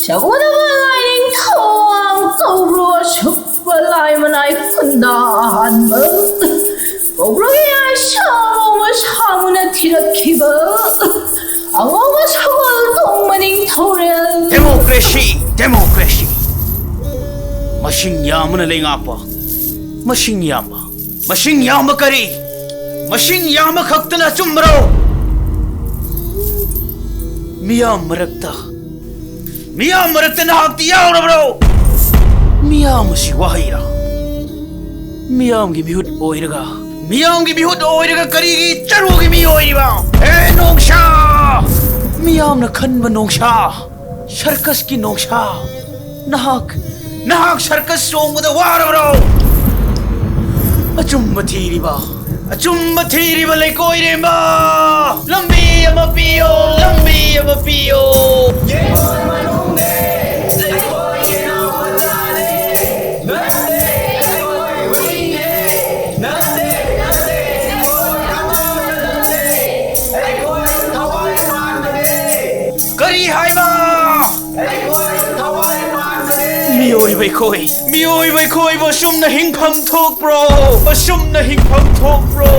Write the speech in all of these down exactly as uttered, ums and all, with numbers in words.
ꯇꯧꯒꯗꯕ ꯂꯥꯏꯅꯤꯡꯊꯧ ꯀꯧꯕ꯭ꯔꯨ ꯑꯁꯨꯛꯄ ꯂꯥꯏ ꯃꯅꯥꯏ ꯈꯨꯟꯗꯥꯍꯟꯕ, ꯀꯧꯕ꯭ꯔꯨꯒꯤ ꯑꯁꯥꯡꯕ ꯁꯥꯃꯨꯅ ꯊꯤꯔꯛꯈꯤꯕ ꯑꯉꯧꯕ ꯁꯒꯣꯜ ꯇꯣꯡꯕ ꯅꯤꯡꯊꯧꯔꯦꯜ꯫ Democracy, democracy꯫ ꯃꯁꯤꯡ ꯌꯥꯝꯕꯅ ꯂꯩꯉꯥꯛꯄ, ꯃꯁꯤꯡ ꯌꯥꯝꯕ꯫ ꯃꯁꯤꯡ ꯌꯥꯝꯕ ꯀꯔꯤ? ꯃꯁꯤꯡ ꯌꯥꯝꯕ ꯈꯛꯇꯅ ꯑꯆꯨꯝꯕꯔꯣ? ꯃꯤꯌꯥꯝ ꯃꯔꯛꯇ, ꯃꯤꯌꯥꯝ ꯃꯔꯛꯇ ꯅꯍꯥꯛꯇꯤ ꯌꯥꯎꯔꯕ꯭ꯔꯣ? ꯃꯤꯌꯥꯝ ꯑꯁꯤ ꯋꯥꯍꯩꯔꯥ? ꯃꯤꯌꯥꯝꯒꯤ ꯃꯤꯍꯨꯠ ꯑꯣꯏꯔꯒ, ꯃꯤꯌꯥꯝꯒꯤ ꯃꯤꯍꯨꯠ ꯑꯣꯏꯔꯒ ꯀꯔꯤꯒꯤ ꯆꯔꯨꯒꯤ ꯃꯤ ꯑꯣꯏꯔꯤꯕ? ꯍꯦ ꯅꯣꯡꯁꯥ! ꯃꯤꯌꯥꯝꯅ ꯈꯟꯕ ꯅꯣꯡꯁꯥ, ꯁꯔꯀꯁꯀꯤ ꯅꯣꯡꯁꯥ, ꯅꯍꯥꯛ, ꯅꯍꯥꯛ ꯁꯔꯀꯁ ꯆꯣꯡꯕꯗ ꯋꯥꯔꯕ꯭ꯔꯣ? ꯑꯆꯨꯝꯕ ꯊꯤꯔꯤꯕ, ꯑꯆꯨꯝꯕ ꯊꯤꯔꯤꯕ ꯂꯩꯀꯣꯏꯔꯦꯝꯕ, ꯂꯝꯕꯤ ꯑꯃ ꯄꯤꯌꯣ, ꯂꯝꯕꯤ ꯑꯃ ꯄꯤꯌꯣ꯫ ꯀꯔꯤ ꯍꯥꯏꯕ? ꯃꯤꯑꯣꯏꯕ ꯑꯩꯈꯣꯏ, ꯃꯤꯑꯣꯏꯕ ꯑꯩꯈꯣꯏꯕꯨ ꯑꯁꯨꯝꯅ ꯍꯤꯡꯐꯝ ꯊꯣꯛꯄ꯭ꯔꯣ? ꯑꯁꯨꯝꯅ ꯍꯤꯡꯐꯝ ꯊꯣꯛꯄ꯭ꯔꯣ?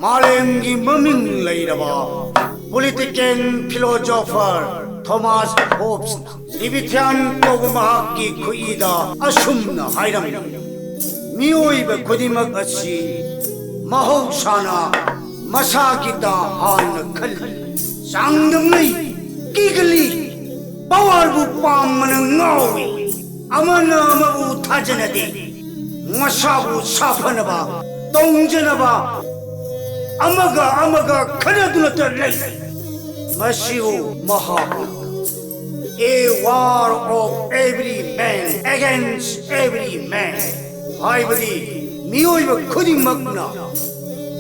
ꯃꯥꯂꯦꯝꯒꯤ ꯃꯃꯤꯡ ꯂꯩꯔꯕ political philosopher Thomas Hobbes ꯂꯤꯕꯤꯊꯤꯌꯥꯟ ꯀꯧꯕ ꯃꯍꯥꯛꯀꯤ ꯈꯨꯠꯏꯗ ꯑꯁꯨꯝꯅ ꯍꯥꯏꯔꯝꯃꯤ, "ꯃꯤꯑꯣꯏꯕ ꯈꯨꯗꯤꯡꯃꯛ ꯑꯁꯤ ꯃꯍꯧꯁꯥꯅ ꯃꯁꯥꯒꯤꯇ ꯍꯥꯟꯅ ꯈꯜꯂꯤ, ꯆꯥꯡꯗꯝꯅꯩ, ꯀꯤꯒꯜꯂꯤ, powerꯕꯨ ꯄꯥꯝꯕꯅ ꯉꯥꯎꯏ, ꯑꯃꯅ ꯑꯃꯕꯨ ꯊꯥꯖꯅꯗꯦ, ꯃꯁꯥꯕꯨ ꯁꯥꯐꯅꯕ, ꯇꯣꯡꯖꯅꯕ, ꯑꯃꯒ ꯑꯃꯒ ꯈꯠꯅꯗꯨꯅꯇ ꯂꯩ꯫ ꯃꯁꯤꯕꯨ ꯃꯍꯥꯛꯅ A war of every man against every man ꯍꯥꯏꯕꯗꯤ ꯃꯤꯑꯣꯏꯕ ꯈꯨꯗꯤꯡꯃꯛꯅ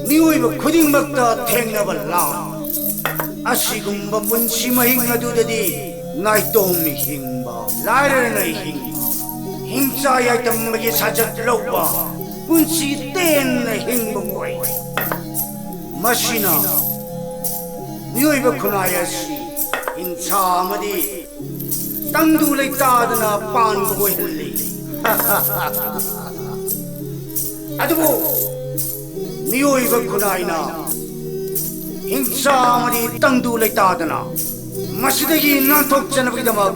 ꯃꯤꯑꯣꯏꯕ ꯈꯨꯗꯤꯡꯃꯛꯇ ꯊꯦꯡꯅꯕ ꯂꯥꯟ꯫ ꯑꯁꯤꯒꯨꯝꯕ ꯄꯨꯟꯁꯤ ꯃꯍꯤꯡ ꯑꯗꯨꯗꯗꯤ ꯅꯥꯏꯇꯣꯝ ꯍꯤꯡꯕ, ꯂꯥꯏꯔꯅ ꯍꯤꯡꯕ, ꯍꯤꯡꯆꯥ ꯌꯥꯏꯇꯝꯕꯒꯤ ꯁꯥꯖꯠ ꯂꯧꯕ, ꯄꯨꯟꯁꯤ ꯇꯦꯟꯅ ꯍꯤꯡꯕ ꯃꯣꯏ꯫ ꯃꯁꯤꯅ ꯃꯤꯑꯣꯏꯕ ꯈꯨꯟꯅꯥꯏ ꯑꯁꯤ ꯍꯤꯡꯁꯥ ꯑꯃꯗꯤ ꯇꯪꯗꯨ ꯂꯩꯇꯥꯗꯅ ꯄꯥꯟꯕ ꯑꯣꯏꯍꯜꯂꯤ꯫ ꯑꯗꯨꯕꯨ ꯃꯤꯑꯣꯏꯕ ꯈꯨꯟꯅꯥꯏꯅ ꯍꯤꯡꯁꯥ ꯑꯃꯗꯤ ꯇꯪꯗꯨ ꯂꯩꯇꯥꯗꯅ ꯃꯁꯤꯗꯒꯤ ꯅꯥꯟꯊꯣꯛꯆꯅꯕꯒꯤꯗꯃꯛ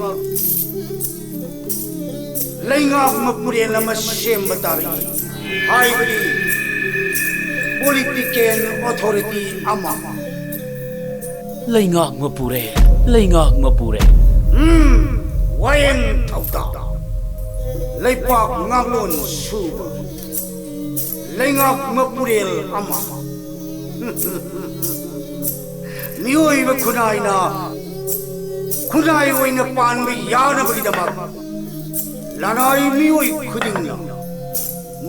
ꯂꯩꯉꯥꯛ ꯃꯄꯨꯔꯦꯜ ꯑꯃ ꯁꯦꯝꯕ ꯇꯥꯔꯤ꯫ ꯍꯥꯏꯕꯗꯤ political authority ꯑꯃ꯫ ꯂꯩꯉꯥꯛ ꯃꯄꯨꯔꯦꯜ, ꯂꯩꯉꯥꯛ ꯃꯄꯨꯔꯦꯜ꯫ ꯎꯝ, ꯋꯥꯌꯦꯜ ꯊꯧꯗꯥ꯫ ꯂꯩꯄꯥꯛ ꯉꯥꯛꯂꯣꯟ ꯁꯨꯕ ꯂꯩꯉꯥꯛ ꯃꯄꯨꯔꯦꯜ ꯑꯃ꯫ ꯃꯤꯑꯣꯏꯕ ꯈꯨꯟꯅꯥꯏꯅ ꯈꯨꯟꯅꯥꯏ ꯑꯣꯏꯅ ꯄꯥꯟꯕ ꯌꯥꯅꯕꯒꯤꯗꯃꯛ ꯂꯅꯥꯏ ꯃꯤꯑꯣꯏ ꯈꯨꯗꯤꯡꯅ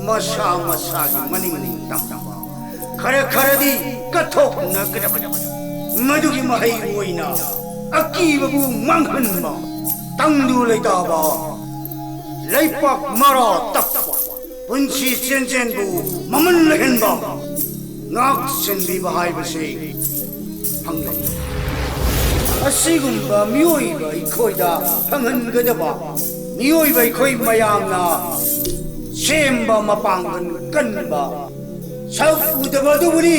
ꯃꯁꯥ ꯃꯁꯥꯒꯤ ꯃꯅꯤꯡ ꯇꯝꯕ, ꯈꯔ ꯈꯔꯗꯤ ꯀꯠꯊꯣꯛꯅꯒꯗꯕꯅꯤ꯫ ꯃꯗꯨꯒꯤ ꯃꯍꯩ ꯑꯣꯏꯅ ꯑꯀꯤꯕꯕꯨ ꯃꯥꯡꯍꯟꯕ, ꯇꯪꯗꯨ ꯂꯩꯇꯥꯕ, ꯂꯩꯄꯥꯛ ꯃꯔꯥ ꯇꯞꯄ, ꯄꯨꯟꯁꯤ ꯆꯦꯟꯖꯦꯟꯕꯨ ꯃꯃꯜ ꯂꯩꯍꯟꯕ, ꯉꯥꯛ ꯁꯦꯟꯕꯤꯕ ꯍꯥꯏꯕꯁꯤ ꯐꯪꯂꯅꯤ꯫ ꯑꯁꯤꯒꯨꯝꯕ ꯃꯤꯑꯣꯏꯕ ꯑꯩꯈꯣꯏꯗ ꯐꯪꯍꯟꯒꯗꯕ, ꯃꯤꯑꯣꯏꯕ ꯑꯩꯈꯣꯏ ꯃꯌꯥꯝꯅ ꯁꯦꯝꯕ ꯃꯄꯥꯡꯒꯜ ꯀꯟꯕ ꯁꯛ ꯎꯗꯕ ꯑꯗꯨꯕꯨꯅꯤ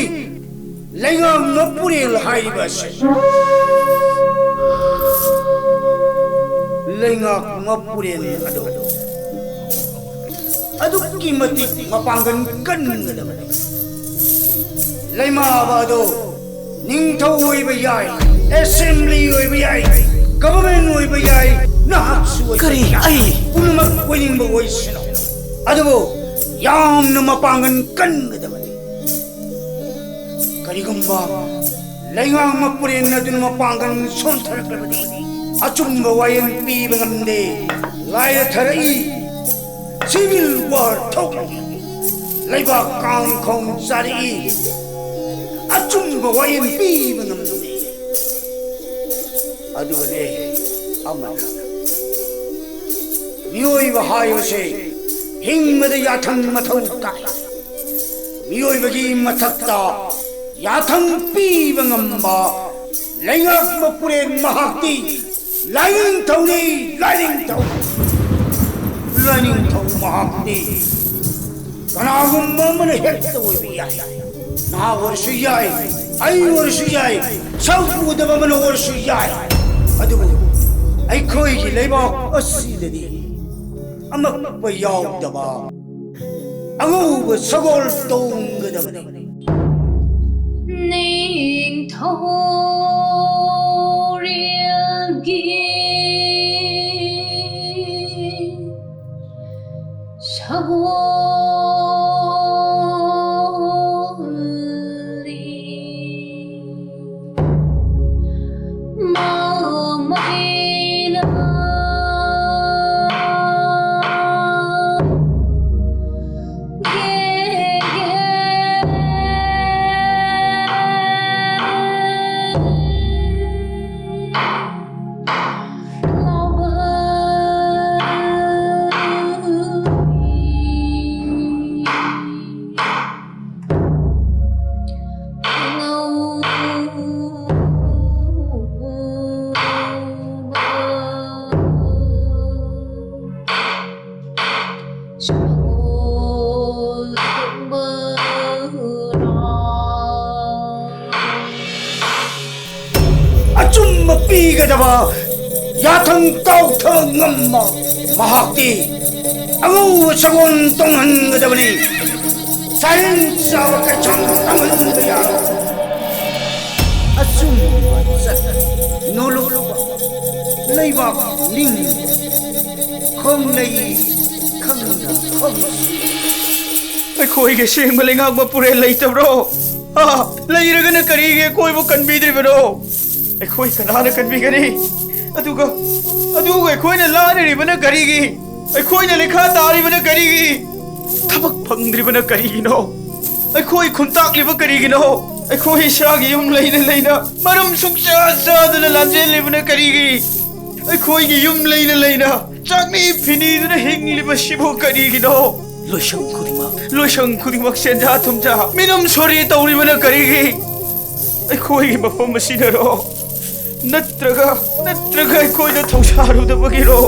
ꯂꯩꯉꯥꯛ ꯃꯄꯨꯔꯦꯜ ꯍꯥꯏꯔꯤꯕ ꯑꯁꯤ꯫ ꯂꯩꯉꯥꯛ ꯃꯄꯨꯔꯦꯜ ꯑꯗꯨ ꯑꯗꯨꯛꯀꯤ ꯃꯇꯤꯛ ꯃꯄꯥꯡꯒꯜ ꯀꯟꯒꯗꯕꯅꯤ꯫ ꯂꯩꯃꯥꯕ ꯑꯗꯣ ꯅꯤꯡꯊꯧ ꯑꯣꯏꯕ ꯌꯥꯏ, assembly ꯑꯣꯏꯕ ꯌꯥꯏ, government ꯑꯣꯏꯕ ꯌꯥꯏ, ꯅꯍꯥꯛꯁꯨ ꯑꯣꯏꯕ ꯀꯔꯤ? ꯌꯥꯏ꯫ ꯑꯩ? ꯄꯨꯝꯅꯃꯛ ꯑꯣꯏꯅꯤꯡꯕ ꯑꯣꯏꯁꯅꯨ, ꯑꯗꯨꯕꯨ ꯌꯥꯝꯅ ꯃꯄꯥꯡꯒꯜ ꯀꯟꯒꯗꯕꯅꯤ꯫ ꯀꯔꯤꯒꯨꯝꯕ ꯂꯩꯉꯥꯛ ꯃꯄꯨꯔꯦꯟ ꯑꯗꯨꯅ ꯃꯄꯥꯡꯒꯜ ꯁꯣꯟꯊꯔꯛꯂꯕꯗꯤ ꯑꯆꯨꯝꯕ ꯋꯥꯌꯦꯜ ꯄꯤꯕ ꯉꯝꯗꯦ꯫ ꯂꯥꯏꯔꯊꯔꯛꯏ, civil war ꯊꯣꯛꯂꯛꯏ, ꯂꯩꯕꯥꯛ ꯀꯥꯡꯈꯣꯡ ꯆꯥꯔꯛꯏ, ꯑꯆꯨꯝꯕ ꯋꯥꯌꯦꯜ ꯄꯤꯕ ꯉꯝꯗꯦ꯫ ꯑꯗꯨꯒꯅꯦ, ꯑꯃꯅ꯫ ꯃꯤꯑꯣꯏꯕ ꯍꯥꯏꯕꯁꯦ ꯍꯤꯡꯕꯗ ꯌꯥꯊꯪ ꯃꯊꯧ ꯇꯥꯏ꯫ ꯃꯤꯑꯣꯏꯕꯒꯤ ꯃꯊꯛꯇ ꯌꯥꯊꯪ ꯄꯤꯕ ꯉꯝꯕ ꯂꯩꯉꯥꯛ ꯃꯄꯨꯔꯦꯟ ꯃꯍꯥꯛꯇꯤ ꯂꯥꯏꯅꯤꯡꯊꯧꯅꯤ, ꯂꯥꯏꯅꯤꯡꯊꯧ꯫ ꯂꯥꯏꯅꯤꯡꯊꯧ ꯃꯍꯥꯛꯇꯤ ꯀꯅꯥꯒꯨꯝꯕ ꯑꯃꯅ ꯍꯦꯛꯇ ꯑꯣꯏꯕ ꯌꯥꯏ꯫ ꯅꯍꯥ ꯑꯣꯏꯔꯁꯨ ꯌꯥꯏ, ꯑꯍꯜ ꯑꯣꯏꯔꯁꯨ ꯌꯥꯏ, ꯁꯛ ꯎꯗꯕ ꯑꯃꯅ ꯑꯣꯏꯔꯁꯨ ꯌꯥꯏ꯫ ꯑꯗꯨꯕꯨ ꯑꯩꯈꯣꯏꯒꯤ ꯂꯩꯕꯥꯛ ꯑꯁꯤꯗꯗꯤ ꯑꯃꯛꯄ ꯌꯥꯎꯗꯕ ꯑꯉꯧꯕ ꯁꯒꯣꯜ ꯇꯣꯡꯒꯗꯕꯅꯤ꯫ ꯅꯤꯡꯊꯧꯔꯦꯜꯒꯤ ꯁꯒꯣꯜ ꯑꯆꯨꯝꯕ ꯄꯤꯒꯗꯕ ꯌꯥꯊꯪ ꯀꯥꯎꯊ ꯉꯝꯕ ꯃꯍꯥꯛꯇꯤ ꯑꯉꯧꯕ ꯁꯒꯣꯜ ꯇꯣꯡꯍꯟꯒꯗꯕꯅꯤ꯫ ꯁꯥꯏꯔꯦꯟ ꯆꯥꯕ ꯀꯩꯁꯥꯝ ꯇꯝꯍꯟꯕ ꯌꯥꯔꯣꯏ꯫ ꯑꯆꯨꯝꯕ ꯆꯠ ꯅꯣꯂꯨꯛꯄ ꯂꯩꯕꯥꯛ ꯅꯤꯡꯕ ꯈꯣꯡꯂꯩ ꯈꯪꯅ ꯈꯣꯡ ꯑꯩꯈꯣꯏꯒꯤ ꯑꯁꯦꯡꯕ ꯂꯩꯉꯥꯛ ꯃꯄꯨꯔꯦꯜ ꯂꯩꯇꯕ꯭ꯔꯣ? ꯑꯥ, ꯂꯩꯔꯒꯅ ꯀꯔꯤꯒꯤ ꯑꯩꯈꯣꯏꯕꯨ ꯀꯟꯕꯤꯗ꯭ꯔꯤꯕꯅꯣ? ꯑꯩꯈꯣꯏ ꯀꯅꯥꯅ ꯀꯟꯕꯤꯒꯅꯤ? ꯑꯗꯨꯒ, ꯑꯗꯨꯒ ꯑꯩꯈꯣꯏꯅ ꯂꯥꯏꯔꯔꯤꯕꯅ ꯀꯔꯤꯒꯤ? ꯑꯩꯈꯣꯏꯅ ꯂꯩꯈꯥ ꯇꯥꯔꯤꯕꯅ ꯀꯔꯤꯒꯤ? ꯊꯕꯛ ꯐꯪꯗ꯭ꯔꯤꯕꯅ ꯀꯔꯤꯒꯤꯅꯣ? ꯑꯩꯈꯣꯏ ꯈꯨꯟꯇꯥꯛꯂꯤꯕ ꯀꯔꯤꯒꯤꯅꯣ? ꯑꯩꯈꯣꯏ ꯏꯁꯥꯒꯤ ꯌꯨꯝ ꯂꯩꯅ ꯂꯩꯅ ꯃꯔꯝ ꯁꯨꯡꯆꯥ ꯆꯥꯗꯅ ꯂꯥꯟꯖꯦꯜꯂꯤꯕꯅ ꯀꯔꯤꯒꯤ? ꯑꯩꯈꯣꯏꯒꯤ ꯌꯨꯝ ꯂꯩꯅ ꯂꯩꯅ ꯆꯥꯛꯅꯤ ꯐꯤꯅꯤꯗꯨꯅ ꯍꯤꯡꯂꯤꯕꯁꯤꯕꯨ ꯀꯔꯤꯒꯤꯅꯣ? ꯂꯣꯏꯁꯪ ꯈꯨꯗꯤꯡꯃꯛ, ꯂꯣꯏꯁꯪ ꯈꯨꯗꯤꯡꯃꯛ ꯁꯦꯟꯖꯥ ꯊꯨꯝꯖꯥ ꯃꯤꯅꯝ ꯁꯣꯔꯤ ꯇꯧꯔꯤꯕꯅ ꯀꯔꯤꯒꯤ? ꯑꯩꯈꯣꯏꯒꯤ ꯃꯐꯝ ꯑꯁꯤꯅꯔꯣ? ꯅꯠꯇ꯭ꯔꯒ, ꯅꯠꯇ꯭ꯔꯒ ꯑꯩꯈꯣꯏꯅ ꯊꯧꯁꯥꯔꯨꯗꯕꯒꯤꯔꯣ?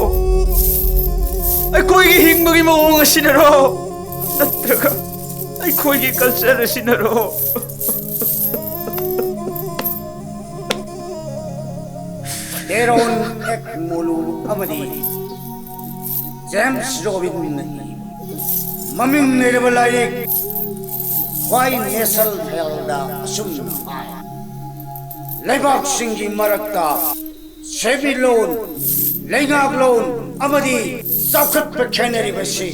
ꯑꯩꯈꯣꯏꯒꯤ ꯍꯤꯡꯕꯒꯤ ꯃꯑꯣꯡ ꯑꯁꯤꯅꯔꯣ? ꯅꯠꯇ꯭ꯔꯒ ꯑꯩꯈꯣꯏꯒꯤ culture ꯑꯁꯤꯅꯔꯣ? ꯇꯦꯔꯣꯟ ꯑꯦꯛ ꯃꯣꯂꯨ ꯑꯃꯗꯤ ꯖꯦꯝꯁ ꯔꯣꯕꯤꯟꯅ ꯏꯕ ꯃꯃꯤꯡ ꯂꯩꯔꯕ ꯂꯥꯏꯔꯤꯛ ꯈ꯭ꯋꯥꯏ ꯅꯦꯁꯜ ꯍꯦꯜꯗ ꯑꯁꯨꯝꯅ ꯍꯥꯏ, ꯂꯩꯕꯥꯛꯁꯤꯡꯒꯤ ꯃꯔꯛꯇ ꯁꯦꯟꯃꯤꯠꯂꯣꯟ, ꯂꯩꯉꯥꯛꯂꯣꯟ ꯑꯃꯗꯤ ꯆꯥꯎꯈꯠꯄ ꯈꯦꯠꯅꯔꯤꯕꯁꯤ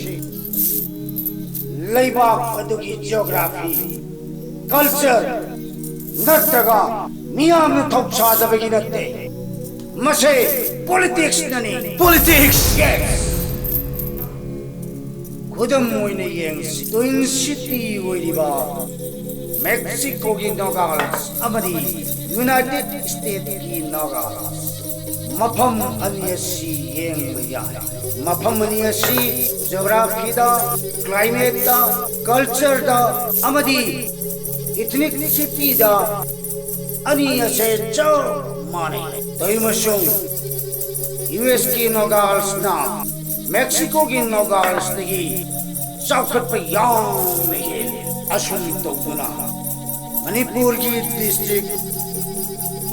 ꯂꯩꯕꯥꯛ ꯑꯗꯨꯒꯤ geography, culture ꯅꯠꯇ꯭ꯔꯒ ꯃꯤꯌꯥꯝꯅ ꯊꯧꯁꯥꯗꯕꯒꯤ ꯅꯠꯇꯦ꯫ ꯃꯁꯤ politics ꯅꯅꯤ꯫ Politics! Yes! ꯈꯨꯗꯝ ꯑꯣꯏꯅ ꯌꯦꯡꯁꯤ, twin city ꯑꯣꯏꯔꯤꯕ ꯃꯦꯛꯁꯤꯀꯣꯒꯤ ꯅꯣꯒꯥꯜꯁ ꯑꯃꯗꯤ ꯌꯨꯅꯥꯏꯇꯦꯗ ꯁ꯭ꯇꯦꯠꯀꯤ ꯅꯣꯒꯥꯜꯁ꯫ ꯃꯐꯝ ꯑꯅꯤ ꯑꯁꯤ ꯌꯦꯡꯕ ꯌꯥꯏ꯫ ꯃꯐꯝ ꯑꯅꯤ ꯑꯁꯤ geographyꯗ, climateꯇ, cultureꯗ ꯑꯃꯗꯤ ethnicity ꯗ ꯑꯅꯤ ꯑꯁꯦ ꯆꯞ ꯃꯥꯟꯅꯩ꯫ ꯇꯧꯏꯃꯁꯨꯡ ꯌꯨ ꯑꯦꯁ ꯀꯤ ꯅꯣꯒꯥꯜꯁꯅ ꯃꯦꯛꯁꯤꯀꯣꯒꯤ ꯅꯣꯒꯥꯜꯁꯇꯒꯤ ꯆꯥꯎꯈꯠꯄ ꯌꯥꯝꯅ ꯍꯦꯜꯂꯤ꯫ ꯑꯁꯨꯝ ꯇꯧꯗꯨꯅ ꯃꯅꯤꯄꯨꯔꯒꯤ district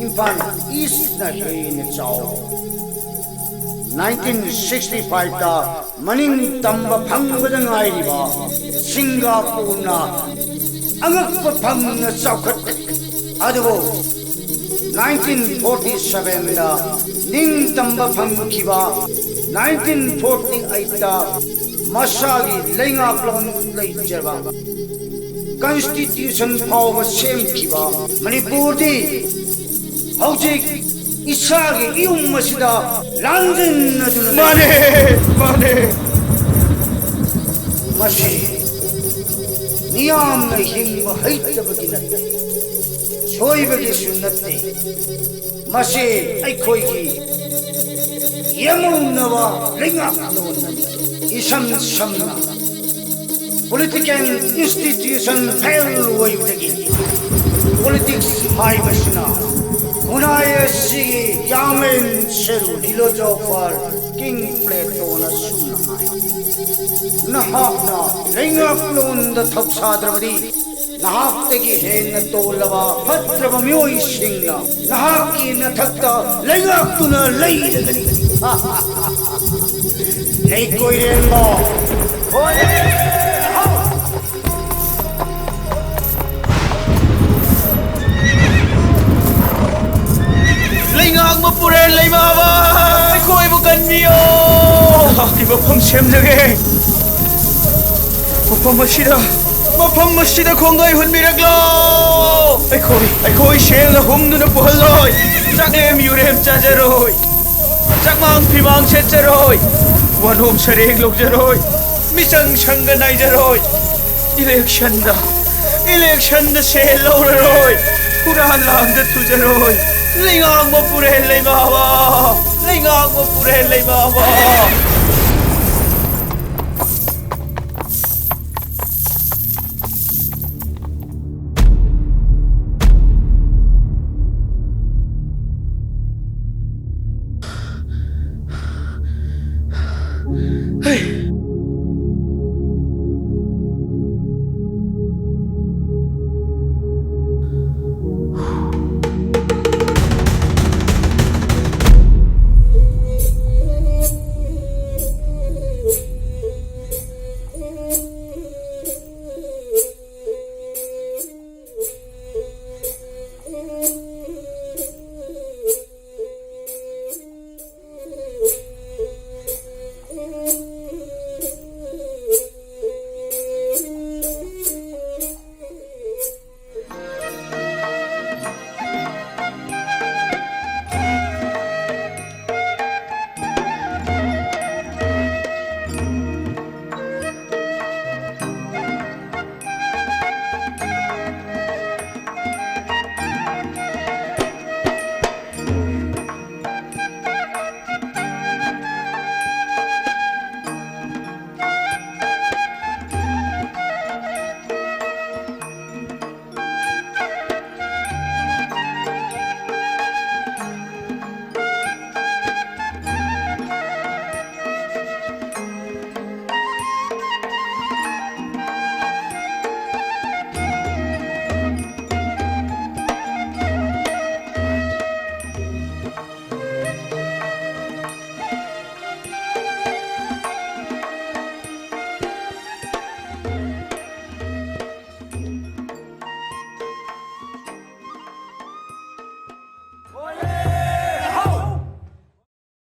ꯏꯝꯐꯥꯜ ꯏꯁꯅ ꯍꯦꯟꯅ ꯆꯥꯎ꯫ Nineteen sixty five ꯇ ꯃꯅꯤꯡ ꯇꯝꯕ ꯐꯪꯕꯗ ꯉꯥꯏꯔꯤꯕ ꯁꯤꯡꯒꯥꯄꯨꯔꯅ ꯑꯉꯛꯄ ꯐꯪꯅ ꯆꯥꯎꯈꯠꯈ꯭ꯔꯦ꯫ ꯑꯗꯨꯕꯨ nineteen forty seven ꯗ ꯅꯤꯡꯇꯝꯕ ꯐꯪꯈꯤꯕ nineteen forty eight ꯇ ꯃꯁꯥꯒꯤ ꯂꯩꯉꯥꯛꯂꯣꯟ ꯂꯩꯖꯕ constitution ꯐꯥꯎꯕ ꯁꯦꯝꯈꯤꯕ ꯃꯅꯤꯄꯨꯔꯗꯤ ꯍꯧꯖꯤꯛ ꯏꯁꯥꯒꯤ ꯏꯌꯨꯝ ꯑꯁꯤꯗ ꯂꯥꯟꯖꯟꯅꯗꯨꯅ ꯂꯩ꯫ ꯃꯥꯅꯦ, ꯃꯥꯅꯦ꯫ ꯃꯁꯤ ꯃꯤꯌꯥꯝꯅ ꯍꯤꯡꯕ ꯍꯩꯇꯕꯒꯤ ꯅꯠꯇꯦ, ꯁꯣꯏꯕꯒꯤꯁꯨ ꯅꯠꯇꯦ꯫ ꯃꯁꯤ ꯑꯩꯈꯣꯏꯒꯤ ꯌꯦꯡꯉꯨꯅꯕ ꯂꯩꯉꯥꯛꯂꯣꯟ ꯑꯅꯤ꯫ ꯏꯁꯝ ꯁꯝꯅ, political institution fail ꯑꯣꯏꯕꯗꯒꯤ politics ꯍꯥꯏꯕꯁꯤꯅ ꯈꯨꯟꯅꯥꯏ ꯑꯁꯤꯒꯤ ꯌꯥꯝꯃꯦꯟ ꯁꯔꯨ philosopher King Platoꯅ ꯁꯨꯝꯅ ꯍꯥꯏ, ꯅꯍꯥꯛꯅ ꯂꯩꯉꯥꯛꯂꯣꯟꯗ ꯊꯧꯁꯥꯗ꯭ꯔꯕꯗꯤ ꯅꯍꯥꯛꯇꯒꯤ ꯍꯦꯟꯅ ꯇꯣꯜꯂꯕ ꯐꯠꯇ꯭ꯔꯕ ꯃꯤꯑꯣꯏꯁꯤꯡꯅ ꯅꯍꯥꯛꯀꯤ ꯅꯊꯛꯇ ꯂꯩꯉꯥꯛꯇꯨꯅ ꯂꯩꯔꯒꯅꯤ꯫ ꯂꯩꯀꯣꯏꯔꯦꯟꯕ꯫ ꯂꯩꯉꯥꯛ ꯃꯄꯨꯔꯦꯟ ꯂꯩꯃꯥꯕ, ꯑꯩꯈꯣꯏꯕꯨ ꯀꯟꯕꯤꯌꯣ꯫ ꯅꯍꯥꯛꯀꯤ ꯃꯐꯝ ꯁꯦꯝꯖꯒꯦ꯫ ꯃꯐꯝ ꯑꯁꯤꯗ, ꯃꯐꯝ ꯑꯁꯤꯗ ꯈꯣꯡꯗꯣꯏ ꯍꯨꯟꯕꯤꯔꯛꯂꯣ꯫ ꯑꯩꯈꯣꯏ, ꯑꯩꯈꯣꯏ ꯁꯦꯜꯅ ꯍꯨꯝꯗꯨꯅ ꯄꯨꯍꯜꯂꯣꯏ꯫ ꯆꯥꯛꯂꯦꯝ ꯌꯨꯔꯦꯝ ꯆꯥꯖꯔꯣꯏ꯫ ꯆꯥꯛꯃꯥꯡ ꯐꯤꯃꯥꯡ ꯁꯦꯠꯆꯔꯣꯏ꯫ ꯋꯥꯅꯣꯝ ꯁꯔꯦꯡ ꯂꯧꯖꯔꯣꯏ꯫ ꯃꯤꯆꯪ ꯁꯪꯒ ꯅꯥꯏꯖꯔꯣꯏ꯫ ꯏꯂꯦꯛꯁꯟꯗ, ꯏꯂꯦꯛꯁꯟꯗ ꯁꯦꯜ ꯂꯧꯔꯔꯣꯏ꯫ ꯍꯨꯔꯥꯟ ꯂꯥꯡꯗ ꯊꯨꯖꯔꯣꯏ꯫ ꯂꯩꯉꯥꯛ ꯃꯄꯨꯔꯦꯟ ꯂꯩꯃꯥꯕ, ꯂꯩꯉꯥꯛ ꯃꯄꯨꯔꯦꯟ ꯂꯩꯃꯥꯕ꯫ ꯍꯩ,